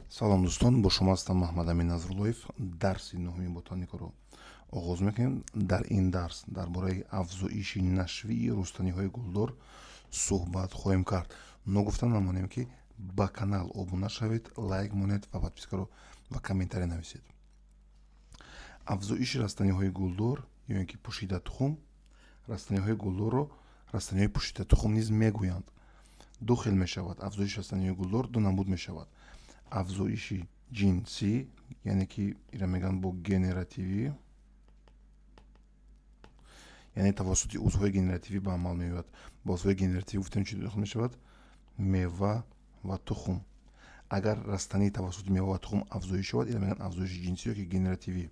Салом, дӯстон, бо шумо ҳастам Маҳмадамин Назруллоев. Дарси нуҳуми ботаникаро оғоз мекунем. Дар ин дарс дар бораи афзоиши нашвии рустаниҳои гулдор суҳбат хоҳем кард. Ногуфта намонем, ки ба канал обуна шавед, лайк монед ва подпискаро ва комментария нависед. Афзоиши растаниҳои гулдор ё ин ки пӯшидатухум. Растаниҳои гулдорро растаниҳои пӯшидатухум низ мегӯянд. Ду хел мешавад афзоиши растаниҳои гулдор, ду намуд мешавад: афзоиши ҷинсӣ, яъне ки ира мегӯянд бо генеративӣ, яъне тавассути узвҳои генеративӣ ба амал меояд. Ба узвҳои генеративӣ гуфтем, чӣ дохил мешавад? Мева ва тухм. Агар растанӣ тавассути мева ва тухм афзоиш шавад, ира мегӯянд афзоиши ҷинсӣ ёки генеративӣ.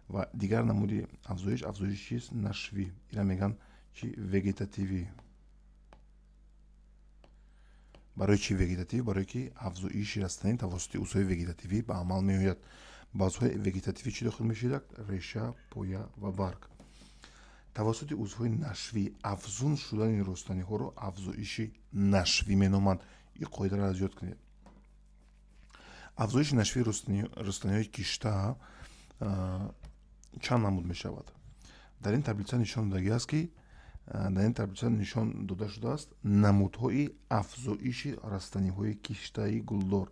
Ва дигар намуди афзоиш, афзоиши чист? Нашвӣ. Ира мегӯянд чи? Вегетативӣ. Барои чӣ вегетативӣ? Барое ки афзоиши растанӣ тавассути узвҳои вегетативӣ ба амал меояд. Ба узвҳои вегетативӣ чӣ дохил мешавад? Реша, поя ва барг. Тавассути узвҳои нашвӣ афзун шудани рустаниҳоро афзоиши нашвӣ меноманд. Ин қоидаро аз ёд кунед. Афзоиши нашвии рустаниҳои кишта чанд намуд мешавад? Дар ин таблица нишон додагӣ аст, ки дар ин таблица нишон дода шудааст намудҳои афзоиши растаниҳои киштаи гулдор.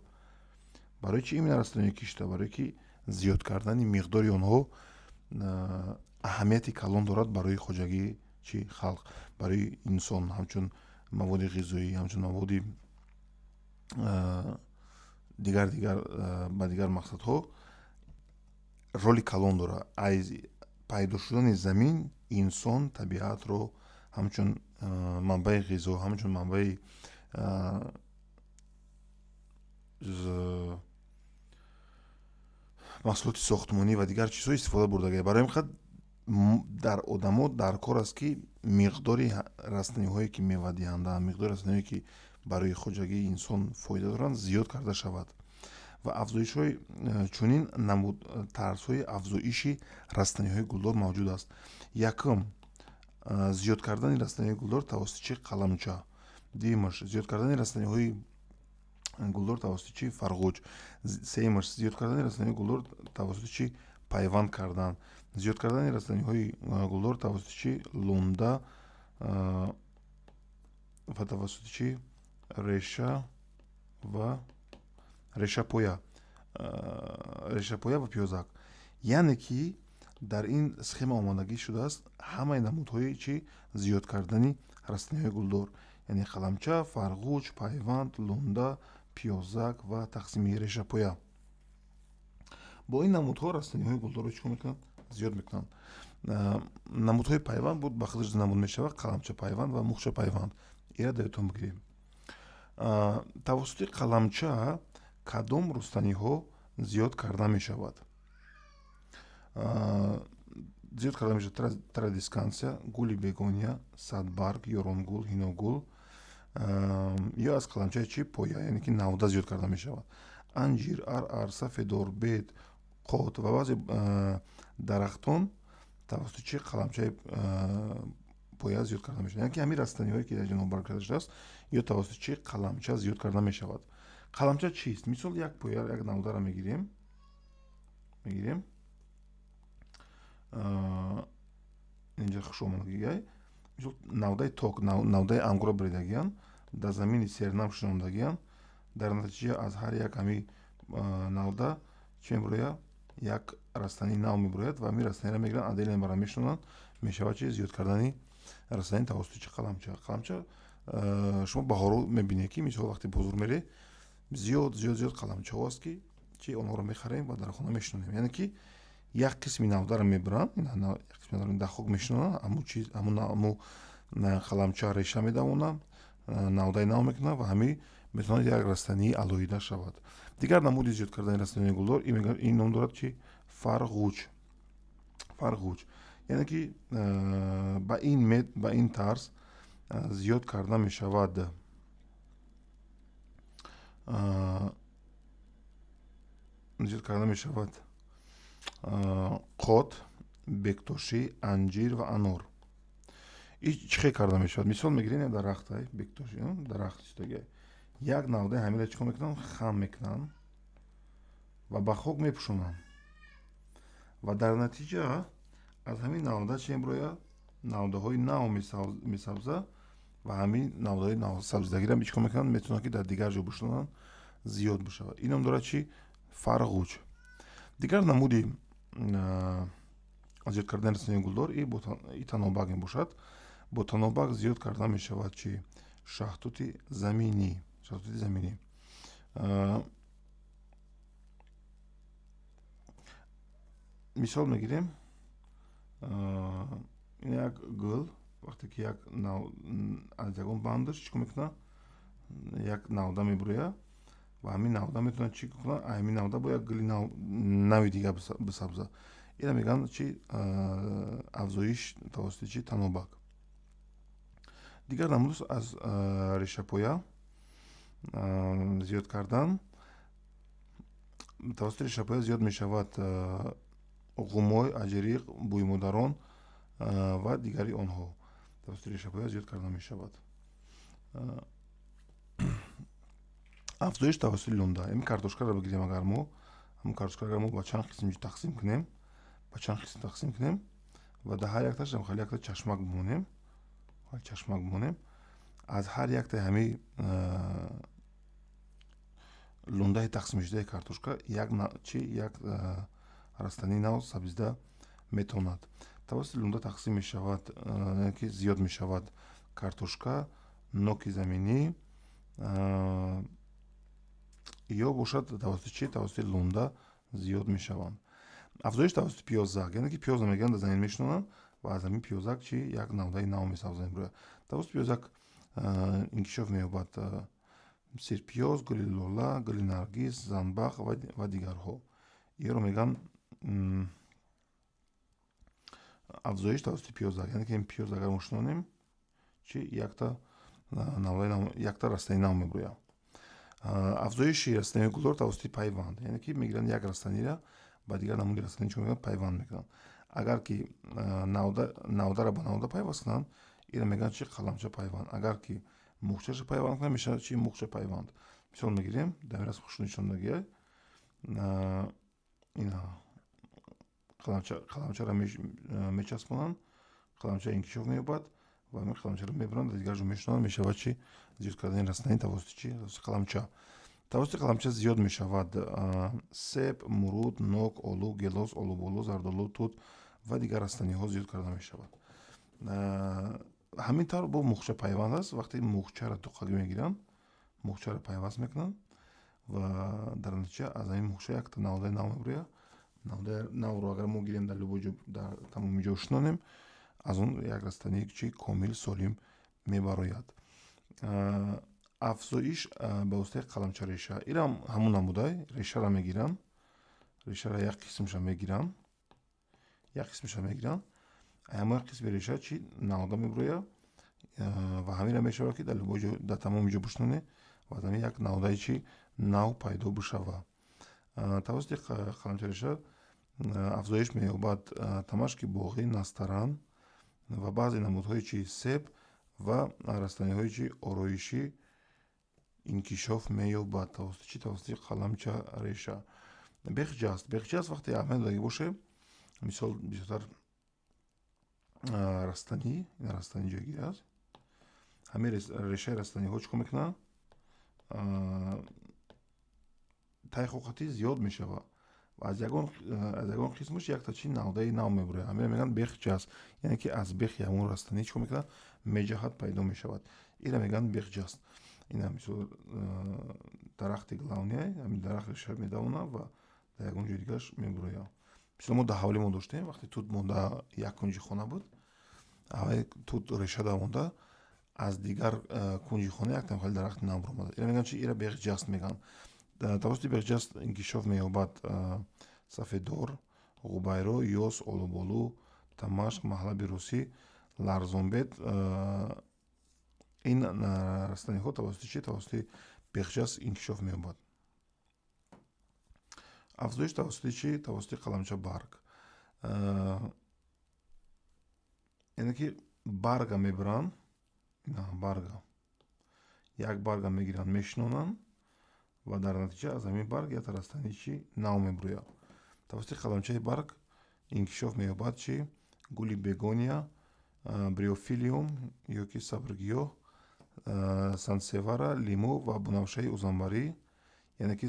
Барои чи именно растаниҳои кишта? Барое ки зиёд кардани миқдори онҳо аҳамияти калон дорад барои хоҷагии чи халқ, барои инсон, ҳамчун маводи ғизоӣ, ҳамчун маводи дигар дигар, ба дигар мақсадҳо роли калон дорад. Аз пайдо шудани замин инсон табиатро ҳамчун манбаи ғизо, ҳамчун манбаи маҳсулоти сохтмонӣ ва дигар чизҳо истифода бурдагия. Барои ин қадр дар одамо дар кор аст, ки миқдори растаниҳое, ки мевадиҳандаанд, миқдори растаниҳое, ки барои хоҷагии инсон фоида доранд, зиёд карда шавад. Ва афзоишҳои чунин намуд, тарзҳои афзоиши растаниҳои гулдор мавҷуд аст. Якум, зиёд кардани растаниҳои гулдор тавассути чи? Қаламча. Дуюмаш, зиёд кардани растаниҳои гулдор тавассути чи? Фарғуч. Сеюмаш, зиёд кардани растаниҳои гулдор тавассути чи? Пайванд кардан. Зиёд кардани растаниҳои гулдор тавассути чи? Лунда ва тавассути чи? Реша ва решапоя, решапоя ва пиёзак. Яъне ки дар ин схема омодагӣ шудааст ҳамаи намудҳои чи? Зиёд кардани растаниҳои гулдор, яъне қаламча, фарғуч, пайванд, лунда, пиёзак ва тақсими решапоя. Бо ин намудҳо растаниҳои гулдорро чӣ кор мекунанд? Зиёд мекунанд. Намудҳои пайванд буд, ба худаш намуд мешавад: қаламча пайванд ва мухча пайванд. Ира дар ёдтон бигирем. Тавассути қаламча кадом рустаниҳо зиёд карда мешавад? Зиёд карда мешавад традесканция, гули бегония, садбарг, ёронгул, ҳиногул ё аз қаламчаи чи? Поя, яъне ки навда зиёд карда мешавад. Анҷир, арар, сафедор, бед, қот ва баъзе дарахтон тавассути чи? Қаламчаи поя зиёд карда мешавад. Яъне ки ҳамин растаниҳое, ки дар ҷо номбар карда шудааст, ё тавассути чи? Қаламча зиёд карда мешавад. Қаламча чист? Мисол, як поя, як навдаро мегирем. Инҷа хушомадагиай, мисол, навдаи ток, навдаи ангурро буридагиян, дар замини сернам шинондагиян. Дар натиҷа аз ҳар як ҳами навда чӣ мебурояд? Як растании нав мебурояд ва ҳамин растаниро мегиранд, отдельно мебаранд, мешинонанд. Мешавад чи? Зиёд кардани растанӣ тавассути чи? Қаламча. Қаламча шумо баҳоро мебинед, ки мисол, вақте бозор меред, зиёд, зиёд, зиёд қаламчаҳо аст, ки чи онҳоро мехарем ва дар хона мешинонем. Яъне ки як қисми навдаро мебаранд, як қисми навдаро дар хок мешинонанд, ҳамун чиз, ҳамун қаламча реша медавонад, навдаи нав мекунад ва ҳамин метавонад як растании алоҳида шавад. Дигар намуди зиёд кардани растаниҳои гулдор ин ном дорад чи? Фарғуч. Фарғуч, яъне ки ба ин тарз зиёд карда мешавад, зиёд карда мешавад қот, бектошӣ, анҷир ва анор. И чӣ хел карда мешавад? Мисол мегирем, як дарахтай бектошӣ, дарахт истодагиай, як навдаи ҳаминро чӣ кор мекунанд? Хам мекунанд. Ва ба хок мепӯшонанд ва дар натиҷа аз ҳамин навда чӣ мебирояд? Навдаҳои нав месабза ва ҳамин навдаҳои навсабзидагиро чӣ кор мекунанд? Метавонанд, ки дар дигар ҷо бишонанд, зиёд бишавад. Ин ном дорад чӣ? Фарғуч. Дигар намуди зиёд кардани растаниҳои гулдор и танобак мебошад. Бо танобак зиёд карда мешавад чӣ? Шаҳтути заминӣ, шаҳтути заминӣ. Мисол мегирем, ин як гул, вақте ки як аз ягон бандаш чӣ кор мекунад? Як навда мебурояд ва ҳамин навда метавонад чӣ кунад? Ҳамин навда бо як гули нави дигар бисабзад. Ина мегӯянд чи? Афзоиш тавассути чи? Танобак. Дигар намудаш аз решапоя зиёд кардан. Тавассути решапоя зиёд мешавад ғумой, аҷриқ, бӯймодарон ва дигари онҳо тавассути решапоя зиёд карда мешавад. Афзоиш тавассути лунда. Ин картошкаро бигирем, агар мо ҳамн картошкаро агар мо ба чанд қисм тақсим кунем, ба чанд қисм тақсим кунем ва дар ҳар якташ хеле якта чашмак бимонем, чашмак бимонем, аз ҳар яктаи ҳамин лундаи тақсимшудаи картошка як чи як растании нав сабзида метавонад. Тавассути лунда тақсим мешавад, ки зиёд мешавад картошка, ноки заминӣ ё бошад тавассути чи? Тавассути лунда зиёд мешаванд. Афзоиш тавассути пиёзак, яъне ки пиёзро мегиранд, дар замин мешинонанд ва аз ҳамин пиёзак чи як навдаи нав месабзанд. Тавассути пиёзак инкишоф меёбад сирпиёз, гули лола, гули наргиз, занбақ ва дигарҳо. Иёро мегӯянд афзоиш тавассути пиёзак, яъне ки ин пиёз агар мо шинонем, чи якта якта растании нав мебурӯяд. Афзоиши растаниҳои гулдор тавассути пайванд, яъне ки мегиранд як растаниро, ба дигар намуди растанӣ чӣ мекунанд? Пайванд мекунанд. Агар ки навдаро ба навда пайваст кунанд, инро мегӯянд чи? Қаламча пайванд. Агар ки мухчаша пайванд кунанд, мешавад чи? Мухча пайванд. Мисол мегирем, дар расм хушрӯ нишондагия. Ина қаламчаро мечаспонанд, қаламча инкишоф меёбад ва ҳамин қаламчаро мебаранд, дар дигар ҷо мешинонанд, мешавад чи? Зиёд кардани растанӣ тавассути чи? Тавассути қаламча. Тавассути қаламча зиёд мешавад себ, муруд, нок, олу, гелос, олуболу, зардолу, тут ва дигар растаниҳо зиёд карда мешавад. Ҳамин тавр бо мухча пайванд аст. Вақте мухчаро туққагӣ мегиранд, мухчаро пайваст мекунанд ва дар натиҷа аз ҳамин мухча якта навдаи нав мебурӯяд. Навдаи навро агар мо гирем, дар любой ҷо, дар тамоми ҷо шинонем, аз он як растании чи комил солим мебарояд. Афзоиш ба воситаи қаламча реша. Инам ҳамун намудай, решаро мегиранд, решаро як қисмша мегиранд, як қисмша мегиранд, ҳамон як қисми реша чи навда мебурояд ва ҳаминро мешавад, ки дар любой ҷо, дар тамоми ҷо бишноне ва аз ҳамин як навдаи чи нав пайдо бишавад. Тавассути қаламча реша афзоиш меёбад тамашки боғӣ, настаран ва баъзе намудҳои чи себ ва растаниҳои чи ороишӣ инкишоф меёбад. Тавассути чи? Тавассути қаламча реша. Бехҷаст. Бехҷаст, вақте аҳамият додагӣ бошем, мисол, бисёртар растанӣ, растанӣ ҷойгир аст. Ҳамин решаи растаниҳо чӣ кор мекунанд? Тайхоқатӣ зиёд мешавад ва аз ягон қисмаш якта чи навдаи нав мебурояд. Ҳаминро мегӯянд бехҷаст, яъне ки аз бехи ҳамон растанӣ чӣ кор мекунад? Меҷаҳад, пайдо мешавад. Инро мегӯянд бехҷаст. Ина мисол дарахти главный, ҳамин дарахт реша медавонад ва дар ягон ҷои дигараш мебурояд. Мисол, мо дар ҳавлӣ мо доштем, вақте тут монда, як кунҷи хона буд, аввал тут реша давонда, аз дигар кунҷи хона як хеле дарахти нав баромада. Инро мегӯянд чи? Инро бехҷаст мегӯянд. Тавассути бехҷаст инкишоф меёбад сафедор, ғубайро, ёс, олуболу, тамашқ, маҳлаби русӣ, ларзонбед. Ин растаниҳо тавассути чи? Тавассути бехҷаст инкишоф меёбад. Афзоиш тавассути чи? Тавассути қаламча барг, яъне ки барга мебаранд, барга, як барга мегиранд, мешинонанд. Ва дар натиҷа аз ҳамин барг як растании чи нав мебурӯяд. Тавассути қаламчаи барг инкишоф меёбад чи гули бегония, бриофилиум ёки сабргиёҳ, сансевара, лимӯ ва бунафшаи узамбарӣ, яъне ки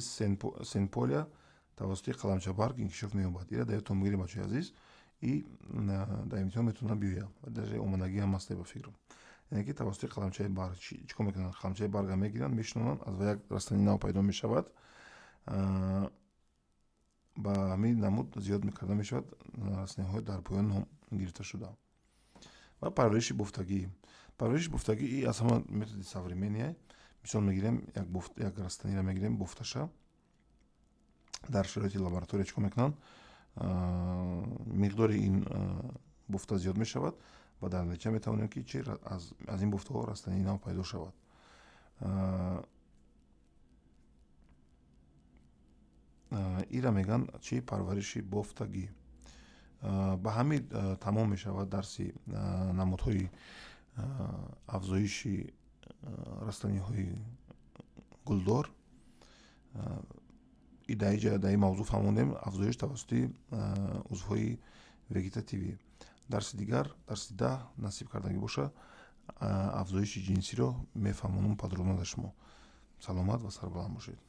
сенполия тавассути қаламчабарг инкишоф меёбад. Ира дар ёдтон бигиред, бачаҳои азиз, и дар имтиҳон метавонад биёяд, даже омодагӣ ҳам ҳаст, ба фикрам. Яъне ки тавассути қаламчаи барг чӣ кор мекунанд? Қаламчаи барга мегиранд, мешинонанд, аз як растании нав пайдо мешавад. Ба ҳамин намуд зиёд карда мешавад растаниҳои дар поён ном гирифта шуда. Ва парвариши бофтагӣ. Парвариши бофтагӣ и аз ҳама методи современный. Мисол мегирем, як растаниро мегирем, бофташа дар шароити лаборатория чӣ кор мекунанд? Миқдори ин бофта зиёд мешавад ва дар натиҷа метавонем, ки чи аз ин бофтаҳо растании нав пайдо шавад. Ира мегӯянд чи парвариши бофтагӣ. Ба ҳамин тамом мешавад дарси намудҳои афзоиши растаниҳои гулдор. И дар инҷа, дар ин мавзӯъ фаҳмондем афзоиш тавассути узвҳои вегетативӣ. Дарси дигар, дарси 10, насиб кардагӣ боша, афзоиши ҷинсиро мефаҳмонам подробно дар шумо. Саломат ва сарбаланд бошед.